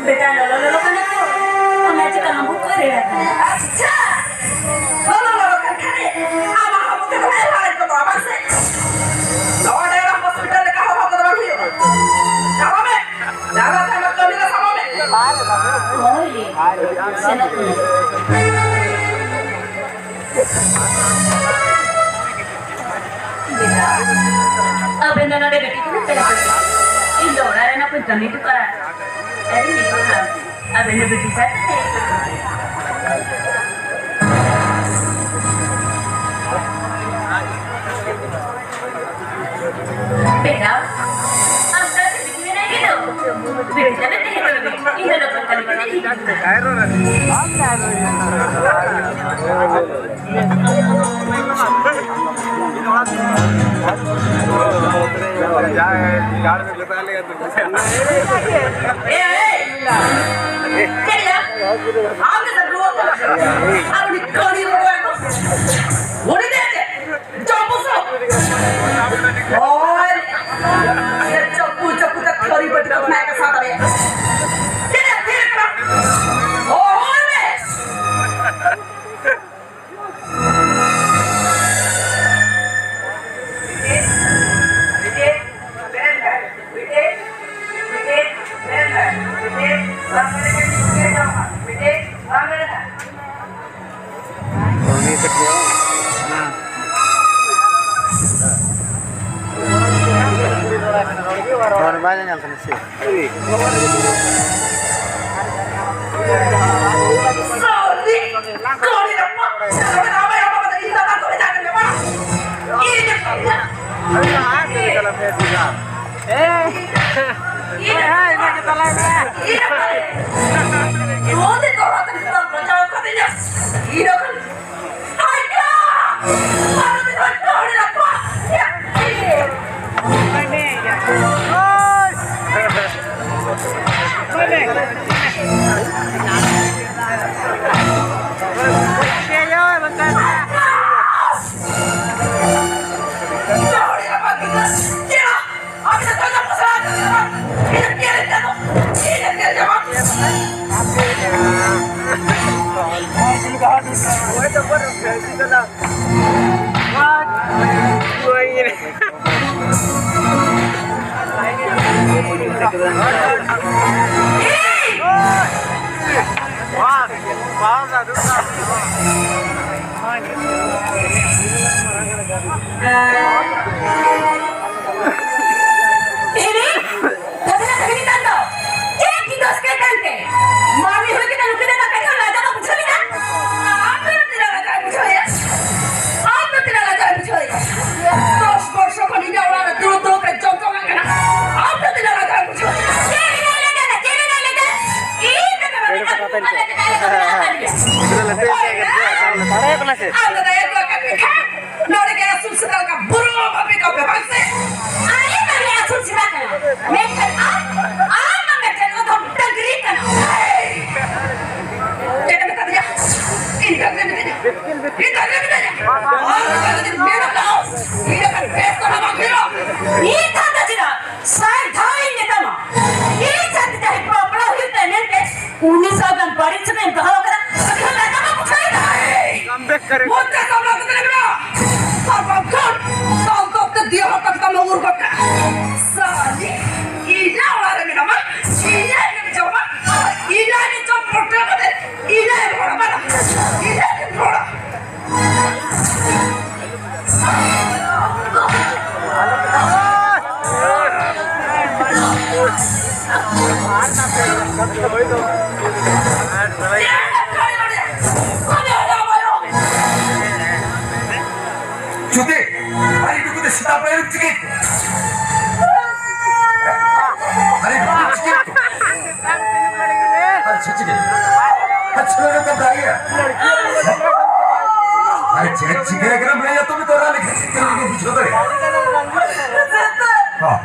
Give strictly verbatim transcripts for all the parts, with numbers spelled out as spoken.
ᱵᱮᱴᱟ, ᱞᱚᱞᱚ ᱞᱚᱞᱚ ᱠᱟᱱᱟ ᱛᱚ, ᱚᱱᱟ ᱪᱤᱠᱟ ᱦᱟᱸᱵᱩ ᱠᱚ ᱨᱮᱲᱟ ᱠᱟᱱᱟ᱾ ᱟᱪᱪᱷᱟ, ᱞᱚᱞᱚ ᱞᱚᱞᱚ ᱠᱟᱱ ᱠᱷᱟᱱ ᱟᱢᱟᱜ ᱦᱚᱲᱢᱚ ᱛᱮ ᱫᱚ ᱵᱟᱭ ᱞᱟᱲᱮᱡ ᱜᱚᱫᱚᱜᱼᱟ, ᱵᱟᱝ ᱥᱮ? ᱱᱚᱰᱮ ᱚᱱᱟ ᱦᱚᱥᱯᱤᱴᱟᱞ ᱞᱮᱠᱟ ᱦᱚᱦᱚ ᱠᱚᱫᱚ ᱵᱟᱝ ᱦᱩᱭᱩᱜᱼᱟ᱾ ᱪᱟᱞᱟᱜ ᱢᱮ, ᱪᱟᱞᱟᱜ ᱢᱮ, ᱠᱟᱹᱢᱤ ᱨᱮ ᱥᱟᱵᱚᱜ ᱢᱮ᱾ ᱦᱳᱭ, ᱥᱮᱱᱚᱜ ᱠᱟᱹᱱᱟᱹᱧ᱾ ᱵᱮᱴᱟ, ᱟᱵᱮᱱ ᱫᱚ ᱱᱚᱰᱮ ᱜᱟᱹᱰᱤ ᱛᱮᱵᱮᱱ ᱪᱟᱞᱟᱜ ᱠᱟᱱᱟ? ᱤᱧ ᱫᱚ ᱚᱲᱟᱜ ᱨᱮᱱᱟᱜ ᱠᱚᱧ ᱠᱟᱹᱢᱤ ᱦᱚᱴᱚ ᱠᱟᱜᱼᱟ᱾ ᱟᱹᱰᱤ ᱢᱤᱫ ᱦᱚᱲ ᱟᱵᱮᱱ ᱫᱚ ᱵᱤᱴᱤ ᱥᱟᱨ᱾ ᱵᱮᱴᱟ, ᱟᱢ ᱫᱚ ᱵᱤᱴᱤ ᱢᱮᱱᱟᱭ ᱜᱮ ᱫᱚ᱾ ᱵᱤᱴᱤ ᱥᱟᱨ ᱛᱮ ᱦᱮᱡ ᱠᱟᱱᱟ ᱵᱮᱱ᱾ ᱤᱧ ᱫᱚ ᱞᱚᱜᱚᱱ ᱠᱟᱹᱢᱤ ᱠᱟᱛᱮ ᱦᱤᱡᱩᱜ ᱠᱟᱱᱟ᱾ ᱮ, ᱮ, ᱪᱮᱫ ᱭᱟ? ᱟᱢ ᱫᱚ ᱨᱩᱣᱟᱹ ᱠᱟᱱᱟ᱾ ᱟᱨ ᱩᱱᱤ ᱠᱟᱹᱲᱤ ᱨᱩᱣᱟᱹ ᱠᱚ᱾ ᱩᱱᱤ ᱫᱚ ᱪᱮᱫ? ᱪᱚᱯᱩ ᱥᱚ᱾ ᱳᱭ, ᱪᱚᱯᱩ, ᱪᱚᱯᱩ ᱛᱮ ᱠᱟᱹᱲᱤ ᱵᱟᱹᱴᱤ ᱠᱚ ᱵᱮᱱᱟᱣ ᱠᱟᱛᱮ ᱥᱟᱶ ᱫᱟᱲᱮᱭᱟᱜᱼᱟ᱾ ᱪᱮᱫ ᱭᱟ? ᱪᱮᱫ ᱭᱟ? ᱳᱭ, ᱵᱮᱥ᱾ ᱦᱚᱲ ᱵᱟᱭ ᱧᱮᱧᱮᱞ ᱠᱟᱱᱟ ᱥᱮ? ᱮᱨᱮ, ᱠᱟᱛᱷᱟ ᱠᱟᱛᱷᱟ ᱜᱮ ᱠᱟᱱ ᱫᱚ᱾ ᱪᱮᱫ ᱠᱤ ᱫᱳᱥ ᱠᱮᱫ ᱠᱟᱱᱛᱮ? ᱢᱟᱹᱱᱢᱤ ᱦᱩᱭ ᱠᱟᱛᱮ ᱱᱩᱠᱤᱱ ᱨᱮᱱᱟᱜ ᱠᱟᱛᱷᱟ ᱞᱟᱡᱟᱣ ᱵᱟᱝ ᱵᱩᱡᱷᱟᱹᱣ ᱮᱱᱟ? ᱟᱢ ᱫᱚ ᱛᱤᱱᱟᱹᱜ ᱞᱟᱡᱟᱣ ᱵᱩᱡᱷᱟᱹᱣ ᱮᱱᱟ? ᱟᱢ ᱫᱚ ᱛᱤᱱᱟᱹᱜ ᱞᱟᱡᱟᱣ ᱵᱩᱡᱷᱟᱹᱣ ᱮᱱᱟ? ᱫᱚᱥ ᱵᱚᱨᱥᱚ ᱠᱷᱚᱱ ᱤᱧᱟᱹᱜ ᱚᱲᱟᱜ ᱨᱮ ᱫᱩᱲᱩᱵ ᱫᱩᱲᱩᱵ ᱨᱮ ᱡᱚᱢ ᱡᱚᱝ ᱟᱜ ᱠᱟᱱᱟ᱾ ᱟᱢ ᱫᱚ ᱛᱤᱱᱟᱹᱜ ᱞᱟᱡᱟᱣ ᱵᱩᱡᱷᱟᱹᱣ ᱮᱱᱟ? ᱪᱮᱫ ᱵᱤᱱ ᱞᱟᱹᱭ ᱞᱮᱫᱟ? ᱪᱮᱫ ᱵᱤᱱ ᱞᱟᱹᱭ ᱞᱮᱫᱟ? ᱤᱧ ᱫᱚ ᱛᱤᱱᱟᱹᱜ ᱞᱟᱡᱟᱣ ᱵᱩᱡᱷᱟᱹᱣ ᱮᱱᱟ? ᱱᱚᱰᱮ ᱜᱮ ᱟᱹᱥᱩᱞ ᱥᱮᱛᱟ ᱞᱮᱠᱟ ᱵᱩᱨᱩ ᱵᱷᱟᱵᱤ ᱠᱚᱯᱮ, ᱵᱟᱝ ᱥᱮ? ᱟᱞᱮ ᱢᱟᱞᱮ ᱟᱹᱥᱩᱞ ᱥᱮᱛᱟ ᱠᱟᱱᱟ, ᱢᱮᱱᱠᱷᱟᱱ ᱟᱢ, ᱟᱢ ᱢᱟ ᱢᱤᱫᱴᱮᱱ ᱚᱫᱷᱚᱢ ᱰᱟᱹᱝᱨᱤ ᱠᱟᱱᱟᱢ᱾ ᱪᱮᱫ ᱮᱢ ᱢᱮᱛᱟ ᱫᱤᱧᱟ? ᱤᱧ ᱰᱟᱹᱝᱨᱤ ᱢᱤᱱᱟᱹᱧᱟ? ᱤᱧ ᱰᱟᱹᱝᱨᱤ ᱢᱤᱱᱟᱹᱧᱟ? ᱟᱨ ᱢᱤᱫ ᱫᱷᱟᱣ ᱡᱩᱫᱤ ᱢᱮᱱ ᱠᱟᱜᱼᱟ, ᱤᱧ ᱫᱚ ᱵᱮᱥ ᱠᱚ ᱵᱟᱝ ᱦᱩᱭᱩᱜᱼᱟ᱾ ᱱᱤᱛ ᱦᱚᱸ ᱫᱚ ᱪᱮᱫᱟᱜ? ᱥᱟᱭ ᱫᱷᱟᱣ ᱤᱧ ᱢᱮᱛᱟᱢᱟ, ᱤᱧ ᱥᱟᱶᱛᱮ ᱡᱟᱦᱟᱸᱭ ᱵᱟᱯᱞᱟ ᱦᱩᱭᱩᱜ ᱛᱟᱭ ᱢᱮᱱᱛᱮ, ᱩᱱᱤ ᱥᱟᱶ ᱜᱟᱱ ᱵᱟᱹᱲᱤᱡ ᱥᱟᱹᱜᱟᱹᱭ ᱮᱢ ᱫᱚᱦᱚ ᱟᱠᱟᱫᱟ, ᱟᱹᱰᱤ ᱦᱚᱲ ᱞᱟᱸᱫᱟ ᱵᱟᱠᱚ ᱵᱩᱡᱷᱟᱹᱣ ᱮᱫᱟ᱾ ᱢᱚᱡᱽ ᱛᱮ ᱥᱟᱢᱵᱲᱟᱣ ᱠᱟᱛᱮ ᱞᱟᱹᱭ ᱢᱮ᱾ ᱟᱨ ᱵᱟᱝᱠᱷᱟᱱ ᱫᱟᱞ ᱛᱚᱞ ᱛᱮ ᱫᱤᱭᱟ ᱦᱚᱲ ᱛᱟᱠ ᱛᱟᱢ ᱩᱨ ᱜᱚᱫ ᱠᱟᱜᱼᱟ᱾ ᱥᱟᱞᱤ, ᱤᱧᱟᱹᱜ ᱚᱲᱟᱜ ᱨᱮ ᱢᱮᱱᱟᱢᱟ, ᱤᱧᱟᱹᱜ ᱜᱮᱢ ᱡᱚᱢᱟ, ᱟᱨ ᱤᱧᱟᱹᱜ ᱜᱮ ᱡᱚᱢ ᱯᱚᱴᱨᱟ ᱠᱟᱛᱮ ᱤᱧᱟᱹᱜ ᱮᱢ ᱨᱚᱲᱟ, ᱵᱟᱝ? ᱤᱧᱟᱹᱜ ᱜᱮᱢ ᱨᱚᱲᱟ᱾ ᱪᱩᱴᱤ, ᱟᱨ ᱤᱧ ᱫᱚ ᱥᱮᱛᱟᱜ ᱯᱟᱭᱟᱨ ᱪᱤᱠᱟᱹ? ᱟᱨ ᱤᱧ ᱫᱚ ᱪᱤᱠᱟᱹ? ᱟᱪᱪᱷᱟ, ᱪᱤᱠᱟᱹ? ᱟᱪᱪᱷᱟ, ᱞᱟᱹᱭ ᱢᱮ, ᱛᱚ ᱫᱟᱲᱮᱭᱟᱜᱼᱟ᱾ ᱟᱨ ᱪᱮᱫ ᱪᱤᱠᱟᱹ ᱠᱟᱱᱟ, ᱞᱟᱹᱭᱟ ᱛᱚᱵᱮ ᱛᱚ ᱨᱟᱱ ᱞᱮᱠᱷᱟᱱ ᱪᱤᱠᱟᱹ ᱞᱮᱠᱷᱟᱱ ᱵᱩᱡᱷᱟᱹᱣ ᱫᱟᱲᱮᱭᱟᱜᱼᱟ? ᱦᱚᱸ᱾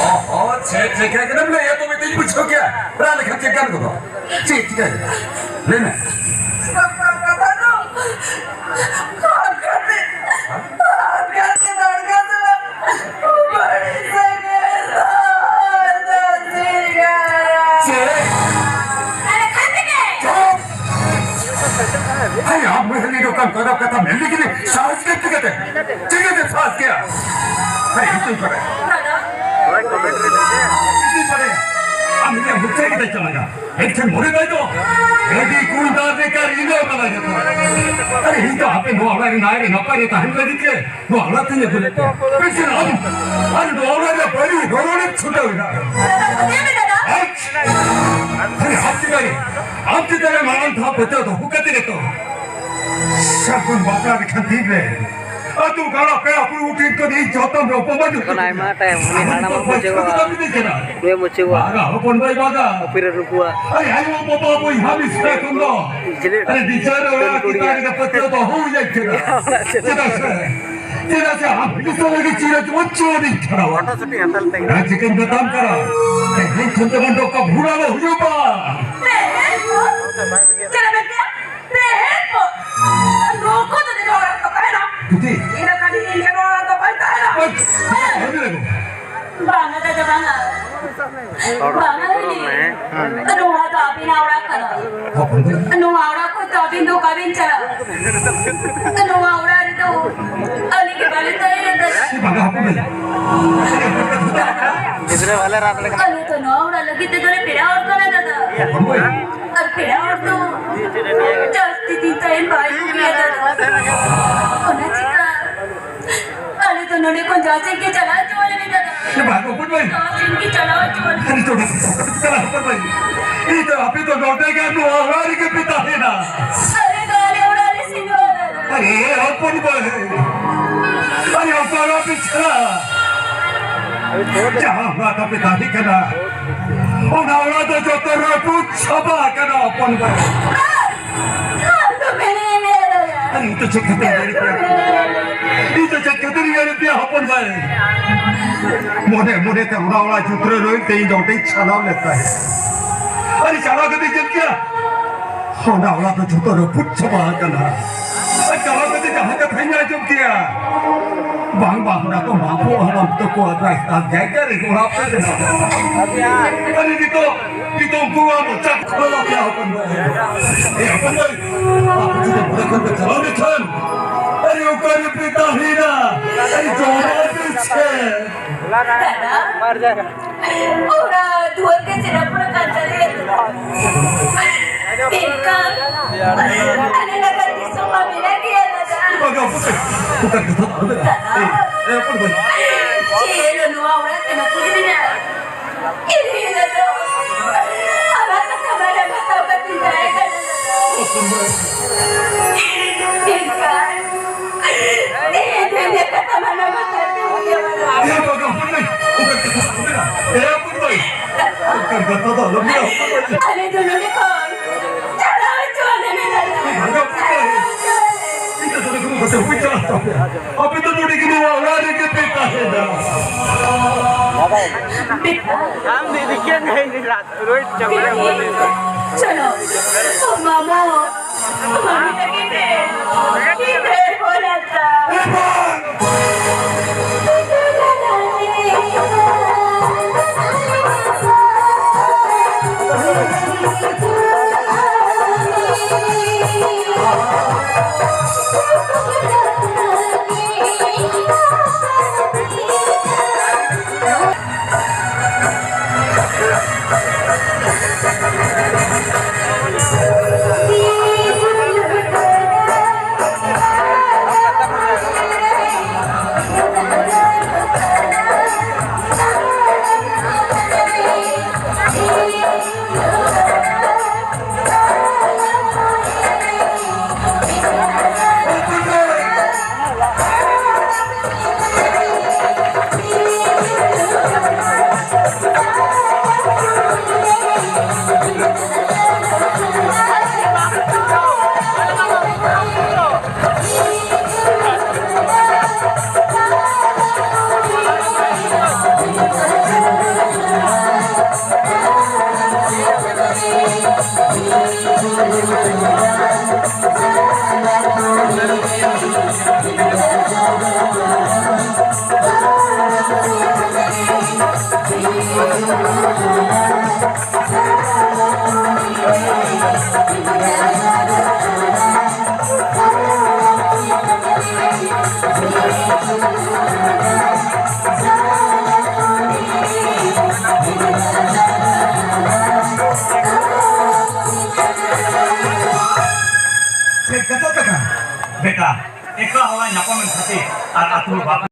ᱚ, ᱚ, ᱪᱮᱫ ᱪᱤᱠᱟᱹ ᱠᱟᱱᱟ, ᱞᱟᱹᱭᱟ ᱛᱚᱵᱮ ᱛᱚᱧ ᱵᱩᱡᱷᱟᱹᱣ ᱠᱮᱭᱟ᱾ ᱨᱟᱱ ᱞᱮᱠᱷᱟᱱ ᱪᱮᱫ ᱜᱟᱱ ᱜᱚᱫᱚᱜ? ᱪᱮᱫ ᱪᱤᱠᱟᱹ ᱠᱟᱱᱟ? ᱞᱟᱹᱭ ᱢᱮ᱾ ᱪᱮᱫ? ᱪᱩᱯ! ᱟᱢ ᱢᱟᱹᱦᱞᱤ ᱱᱚᱝᱠᱟᱱ ᱠᱚᱫᱚ ᱠᱟᱛᱷᱟ ᱢᱮᱱ ᱞᱟᱹᱜᱤᱫ ᱥᱟᱦᱚᱥ ᱜᱮ ᱪᱤᱠᱟᱹᱛᱮ? ᱪᱤᱠᱟᱹᱛᱮ ᱥᱟᱦᱚᱥ ᱜᱮᱭᱟ? ᱟᱨᱮ ᱦᱤᱡᱩᱜ ᱯᱟᱨᱮ᱾ ᱦᱤᱡᱩᱜ ᱯᱟᱨᱮ᱾ ᱟᱢ ᱤᱧᱟᱹᱜ ᱢᱩᱪᱟᱹᱫ ᱠᱟᱛᱮ ᱪᱟᱞᱟᱜᱼᱟ᱾ ᱮᱱᱠᱷᱟᱱ ᱢᱚᱱᱮ ᱛᱟᱭ ᱫᱚ ᱟᱹᱰᱤ ᱠᱩᱞ ᱫᱟᱨ ᱞᱮᱠᱟ ᱨᱤᱞᱟᱹᱣ ᱠᱟᱱᱟ ᱡᱚᱛᱚ᱾ ᱟᱨᱮ ᱤᱧ ᱫᱚ ᱟᱯᱮ ᱱᱚᱣᱟ ᱚᱲᱟᱜ ᱨᱮ ᱱᱟᱭ ᱨᱮ ᱱᱟᱯᱟᱭ ᱨᱮ ᱛᱟᱦᱮᱱ ᱞᱟᱹᱜᱤᱫ ᱜᱮ ᱱᱚᱣᱟ ᱚᱲᱟᱜ ᱛᱮᱧ ᱟᱹᱜᱩ ᱞᱮᱫ ᱯᱮᱭᱟ᱾ ᱢᱮᱱᱠᱷᱟᱱ ᱟᱢ ᱟᱨ ᱱᱚᱣᱟ ᱚᱲᱟᱜ ᱨᱮ ᱵᱟᱹᱲᱤᱡ ᱨᱚᱲ ᱮᱢ ᱪᱷᱩᱴᱟᱹᱣ ᱮᱱᱟ᱾ ᱫᱟᱫᱟ, ᱵᱩᱡᱷᱟᱹᱣ ᱢᱮ ᱫᱟᱫᱟ᱾ ᱟᱨ ᱟᱢ ᱪᱮᱛᱟᱱ ᱨᱮ, ᱟᱢ ᱪᱮᱛᱟᱱ ᱨᱮ ᱢᱟᱲᱟᱝ ᱫᱷᱟᱣ ᱯᱟᱹᱛᱭᱟᱹᱣ ᱫᱚᱦᱚ ᱠᱟᱛᱮ ᱜᱮᱛᱚ ᱥᱟᱹᱜᱩᱱ ᱵᱟᱯᱞᱟ ᱞᱮᱠᱟᱱ ᱫᱤᱱ ᱨᱮ ᱟᱹᱛᱩ ᱜᱟᱲᱟ ᱯᱮᱲᱟ ᱯᱩᱨᱩ ᱴᱷᱮᱱ ᱠᱷᱚᱱ ᱤᱧ ᱡᱚᱛᱚᱱ ᱨᱚᱯᱚ ᱵᱟᱹᱱᱩᱜ ᱠᱟᱱᱟ᱾ ᱟᱭᱢᱟ ᱴᱟᱭᱤᱢ ᱩᱱᱤ ᱦᱟᱲᱟᱢ ᱮ ᱵᱩᱡᱷᱟᱹᱣᱟ᱾ ᱱᱩᱭ ᱮ ᱵᱩᱡᱷᱟᱹᱣᱟ᱾ ᱵᱟᱝᱟ ᱦᱚᱯᱚᱱ ᱵᱷᱟᱹᱭ ᱵᱟᱝᱟ᱾ ᱟᱯᱮ ᱨᱮᱱ ᱱᱩᱠᱩᱣᱟᱜ ᱟᱨᱮ ᱟᱭᱳ ᱵᱟᱵᱟ ᱵᱚᱭᱦᱟ ᱢᱤᱥᱨᱟ ᱠᱷᱚᱱ ᱫᱚ ᱡᱤᱞᱤ ᱟᱨᱮ ᱵᱤᱪᱟᱹᱨ ᱚᱲᱟᱜ ᱰᱟᱹᱱ ᱠᱩᱲᱤᱭᱟᱜ᱾ ᱪᱮᱛᱟᱱ ᱨᱮ ᱯᱟᱹᱛᱭᱟᱹᱣ ᱫᱚᱦᱚ ᱦᱩᱭ ᱞᱮᱱ ᱠᱟᱱᱟ᱾ ᱪᱮᱫᱟᱜ ᱥᱮ, ᱪᱮᱫᱟᱜ ᱥᱮ ᱟᱢ ᱫᱤᱥᱚᱢ ᱨᱮᱜᱮ ᱪᱤᱨ ᱡᱤᱵᱚᱱ ᱪᱤᱨ ᱤᱧ ᱠᱷᱟᱸᱰᱟᱣᱟ᱾ ᱯᱷᱳᱴᱳ ᱥᱩᱴᱤᱝ ᱦᱟᱛᱟᱣ ᱞᱮᱛᱟᱭ᱾ ᱟᱨ ᱪᱤᱠᱟᱹᱧ ᱢᱮᱛᱟᱢ ᱠᱟᱱᱟ, ᱛᱮᱦᱮᱧ ᱠᱷᱚᱱ ᱡᱮᱢᱚᱱ ᱱᱚᱝᱠᱟ ᱵᱷᱩᱲᱟ ᱟᱞᱚ ᱦᱩᱭᱩᱜ ᱢᱟ᱾ ᱪᱮᱫ ᱮᱢ ᱢᱮᱱ ᱠᱮᱫᱟ? ᱛᱮᱦᱮᱧ ᱠᱷᱚᱱ ᱱᱩᱠᱩ ᱡᱩᱫᱤ ᱱᱚᱣᱟ ᱚᱲᱟᱜ ᱨᱮᱠᱚ ᱛᱟᱦᱮᱱᱟ, ᱵᱤᱴᱤ᱾ ᱤᱱᱟᱹ ᱠᱷᱟᱱ ᱤᱧ ᱫᱚ ᱱᱚᱣᱟ ᱚᱲᱟᱜ ᱨᱮᱫᱚ ᱵᱟᱹᱧ ᱛᱟᱦᱮᱱᱟ᱾ ᱵᱟᱹᱧ ᱛᱟᱦᱮᱱᱟ᱾ ᱵᱟᱝᱟ ᱫᱟᱫᱟ, ᱵᱟᱝᱟ᱾ ᱦᱚᱲ ᱵᱟᱝᱟ, ᱠᱚᱫᱚ ᱩᱱᱤ᱾ ᱢᱮ᱾ ᱱᱚᱣᱟ ᱫᱚ ᱟᱹᱵᱤᱱᱟᱜ ᱚᱲᱟᱜ ᱠᱟᱱᱟ᱾ ᱦᱚᱯᱚᱱ ᱫᱚ? ᱱᱚᱣᱟ ᱚᱲᱟᱜ ᱠᱷᱚᱱ ᱫᱚ ᱟᱹᱵᱤᱱ ᱫᱚ ᱚᱠᱟ ᱵᱤᱱ ᱪᱟᱞᱟᱜᱼᱟ? ᱱᱚᱣᱟ ᱚᱲᱟᱜ ᱨᱮᱫᱚ ᱟᱹᱞᱤᱧ ᱜᱮ ᱵᱟᱹᱞᱤᱧ ᱛᱟᱦᱮᱸ ᱞᱮᱱ ᱛᱟᱦᱮᱸ᱾ ᱥᱮ ᱵᱟᱝᱟ ᱦᱚᱯᱚᱱ ᱫᱚ? ᱜᱤᱫᱽᱨᱟᱹ ᱵᱟᱞᱮ ᱨᱟᱜ ᱫᱟᱲᱮ ᱠᱟᱱᱟ᱾ ᱟᱞᱮ ᱫᱚ ᱱᱚᱣᱟ ᱚᱲᱟᱜ ᱞᱟᱹᱜᱤᱫ ᱛᱮᱫᱚ ᱞᱮ ᱯᱮᱲᱟ ᱦᱚᱲ ᱠᱟᱱᱟ ᱫᱟᱫᱟ᱾ ᱦᱚᱯᱚᱱ ᱫᱚ? ᱟᱨ ᱯᱮᱲᱟ ᱦᱚᱲ ᱫᱚ ᱡᱟᱹᱥᱛᱤ ᱫᱤᱱ ᱛᱟᱦᱮᱱ ᱵᱟᱭ ᱵᱩᱜᱤᱭᱟ ᱫᱟᱫᱟ᱾ ᱚᱱᱟ ᱪᱤᱠᱟ ᱟᱞᱮ ᱫᱚ ᱱᱚᱰᱮ ᱠᱷᱚᱱ ᱡᱟᱦᱟᱸ ᱥᱮᱫ ᱜᱮ ᱪᱟᱞᱟᱣ ᱦᱚᱪᱚ ᱟᱞᱮ ᱢᱮ ᱫᱟᱫᱟ᱾ ᱥᱮ ᱵᱟᱝ ᱦᱚᱯᱚᱱ ᱵᱷᱟᱹᱭ? ᱡᱟᱦᱟᱸ ᱥᱮᱫ ᱜᱮ ᱪᱟᱞᱟᱣ ᱦᱚᱪᱚ ᱟᱞᱮ ᱢᱮ᱾ ᱟᱨ ᱱᱤᱛᱚᱜ ᱫᱚ ᱪᱟᱞᱟᱣ ᱦᱚᱯᱚᱱ ᱵᱷᱟᱹᱭ᱾ ᱤᱧ ᱫᱚ ᱟᱯᱮ ᱫᱚ ᱱᱚᱰᱮ ᱜᱮ ᱱᱚᱣᱟ ᱚᱲᱟᱜ ᱨᱮᱜᱮ ᱯᱮ ᱛᱟᱦᱮᱱᱟ᱾ ᱟᱞᱮ ᱫᱚ ᱟᱞᱮ ᱚᱲᱟᱜ ᱞᱮ ᱥᱮᱱᱚᱜᱼᱟ ᱫᱟᱫᱟ᱾ ᱟᱨᱮ ᱦᱚᱯᱚᱱ ᱵᱷᱟᱹᱭ, ᱟᱨᱮ ᱚᱠᱟ ᱚᱲᱟᱜ ᱯᱮ ᱪᱟᱞᱟᱜᱼᱟ? ᱡᱟᱦᱟᱸ ᱚᱲᱟᱜ ᱛᱟᱯᱮ ᱛᱟᱦᱮᱸ ᱠᱟᱱᱟ, ᱚᱱᱟ ᱚᱲᱟᱜ ᱫᱚ ᱡᱚᱛᱚ ᱨᱟᱹᱯᱩᱫ ᱪᱟᱵᱟ ᱟᱠᱟᱱᱟ ᱦᱚᱯᱚᱱ ᱵᱷᱟᱹᱭ᱾ ᱟᱢ ᱫᱚ ᱢᱮᱱᱟᱭᱟ ᱢᱮᱱᱟᱭᱟ ᱫᱟᱫᱟ᱾ ᱟᱨ ᱤᱧ ᱫᱚ ᱪᱮᱫ ᱠᱷᱟᱹᱛᱤᱨ ᱤᱧ ᱮᱲᱮ ᱯᱮᱭᱟ? ᱤᱧ ᱫᱚ ᱪᱮᱫ ᱠᱷᱟᱹᱛᱤᱨ ᱤᱧ ᱮᱲᱮ ᱯᱮᱭᱟ ᱦᱚᱯᱚᱱ ᱵᱷᱟᱹᱭ? ᱢᱚᱱᱮ ᱢᱚᱱᱮ ᱛᱮ ᱚᱱᱟ ᱚᱲᱟᱜ ᱡᱩᱛ ᱨᱮ ᱨᱚᱦᱚᱭ ᱛᱮ ᱤᱧ ᱫᱚ ᱚᱸᱰᱮᱧ ᱪᱟᱞᱟᱣ ᱞᱮᱱ ᱛᱟᱦᱮᱸᱫ᱾ ᱟᱨ ᱪᱟᱞᱟᱣ ᱠᱟᱛᱮ ᱪᱮᱫ ᱠᱮᱭᱟ? ᱚᱱᱟ ᱚᱲᱟᱜ ᱫᱚ ᱡᱚᱛᱚ ᱨᱟᱹᱯᱩᱫ ᱪᱟᱵᱟ ᱟᱠᱟᱱᱟ᱾ ᱟᱨ ᱪᱟᱞᱟᱣ ᱠᱟᱛᱮ ᱡᱟᱦᱟᱸ ᱠᱟᱛᱷᱟᱧ ᱟᱸᱡᱚᱢ ᱠᱮᱭᱟ, ᱵᱟᱝ, ᱵᱟᱝ, ᱚᱱᱟ ᱠᱚ ᱢᱟᱯᱷᱚᱜ ᱦᱟᱲᱟᱢ ᱛᱟᱠᱚ ᱟᱨ ᱨᱟᱥᱛᱟ ᱡᱟᱭᱜᱟ ᱨᱮ ᱚᱲᱟᱜ ᱯᱮ ᱵᱮᱱᱟᱣ᱾ ᱟᱨ ᱱᱤᱛᱚᱜ, ᱱᱤᱛᱚᱜ ᱩᱱᱠᱩᱣᱟᱜ ᱢᱚᱪᱟ ᱠᱷᱚᱱ ᱟᱯᱮ ᱦᱚᱯᱚᱱ ᱵᱷᱟᱹᱭ, ᱮ ᱦᱚᱯᱚᱱ ᱵᱷᱟᱹᱭ, ᱟᱯᱮ ᱡᱩᱫᱤ ᱱᱚᱰᱮ ᱠᱷᱚᱱ ᱯᱮ ᱪᱟᱞᱟᱣ ᱞᱮᱠᱷᱟᱱ, ᱟᱨᱮ ᱚᱠᱟ ᱨᱮᱯᱮ ᱛᱟᱦᱮᱱᱟ? ᱟᱨᱮ ᱡᱚᱢᱟᱜ ᱯᱮ ᱪᱮᱫ? ᱫᱟᱫᱟ, ᱚᱲᱟᱜ ᱫᱩᱣᱟᱹᱨ ᱜᱮ ᱪᱮᱫ ᱦᱚᱸ ᱵᱟᱝ ᱠᱟᱱ ᱛᱟᱞᱮᱭᱟ ᱫᱟᱫᱟ᱾ ᱢᱮᱱᱠᱷᱟᱱ ᱟᱞᱮ ᱞᱟᱹᱜᱤᱫ ᱫᱤᱥᱚᱢ ᱢᱟ ᱢᱮᱱᱟᱜ ᱜᱮᱭᱟ ᱫᱟᱫᱟ᱾ ᱵᱟᱝᱟ, ᱚᱠᱚᱭ ᱯᱮ? ᱚᱠᱟ ᱠᱟᱛᱷᱟ ᱵᱟᱝ ᱫᱟᱫᱟ? ᱫᱟᱫᱟ᱾ ᱮ, ᱮ, ᱚᱠᱚᱭ ᱯᱮ? ᱪᱮᱫ ᱱᱚᱣᱟ ᱚᱲᱟᱜ ᱛᱮ ᱵᱟᱠᱚ ᱤᱫᱤᱧᱟ? ᱤᱧ ᱫᱚ ᱟᱢᱟᱜ ᱠᱟᱛᱷᱟ ᱢᱟᱱᱟᱣ ᱵᱟᱛᱟᱣ ᱠᱟᱛᱮᱧ ᱛᱟᱦᱮᱸ ᱠᱟᱱᱟ ᱫᱟᱫᱟ᱾ ᱢᱮᱱᱠᱷᱟᱱ ᱮ ᱵᱟᱵᱟ, ᱦᱚᱯᱚᱱ ᱢᱟᱹᱭ, ᱚᱠᱟ ᱠᱟᱛᱷᱟ ᱟᱞᱚᱢ ᱢᱮᱱᱟ᱾ ᱮ ᱦᱚᱯᱚᱱ ᱢᱟᱹᱭ, ᱚᱠᱟ ᱠᱟᱛᱷᱟ ᱫᱚ ᱟᱞᱚᱢ ᱢᱮᱱᱟ, ᱦᱚᱯᱚᱱ ᱢᱟᱹᱭ᱾ ᱟᱞᱮ ᱫᱚ ᱱᱚᱰᱮ ᱠᱷᱚᱱ ᱪᱟᱞᱟᱣ ᱦᱚᱪᱚ ᱟᱞᱮ ᱢᱮ, ᱫᱟᱫᱟ᱾ ᱵᱟᱝᱟ, ᱦᱚᱯᱚᱱ ᱢᱟᱹᱭ᱾ ᱤᱧ ᱫᱚ ᱱᱚᱰᱮ ᱠᱷᱚᱱ ᱵᱟᱥᱮ ᱵᱟᱹᱧ ᱪᱟᱞᱟᱣ ᱦᱚᱪᱚ ᱟᱯᱮᱭᱟ᱾ ᱟᱯᱮ ᱫᱚ ᱱᱚᱰᱮ ᱜᱮ, ᱱᱚᱣᱟ ᱚᱲᱟᱜ ᱨᱮᱜᱮ ᱯᱮ ᱛᱟᱦᱮᱱᱟ᱾ ᱟᱢ ᱫᱤᱫᱤ ᱠᱮᱱ ᱜᱟᱭ ᱨᱟᱛ ᱨᱳᱦᱤᱛ ᱪᱚᱠᱨᱚᱵᱚᱨᱛᱤ᱾ ᱪᱚᱞᱚ, ᱢᱟᱢᱟ᱾ ᱪᱮᱫ ᱠᱟᱛᱷᱟ ᱠᱟᱱᱟ? ᱵᱮᱴᱟ, ᱮᱠᱞᱟ ᱦᱚᱲ ᱧᱟᱯᱟᱢ ᱮᱱ ᱠᱷᱟᱹᱛᱤᱨ ᱟᱨ ᱟᱹᱛᱩ ᱦᱚᱲ ᱵᱟᱠᱚ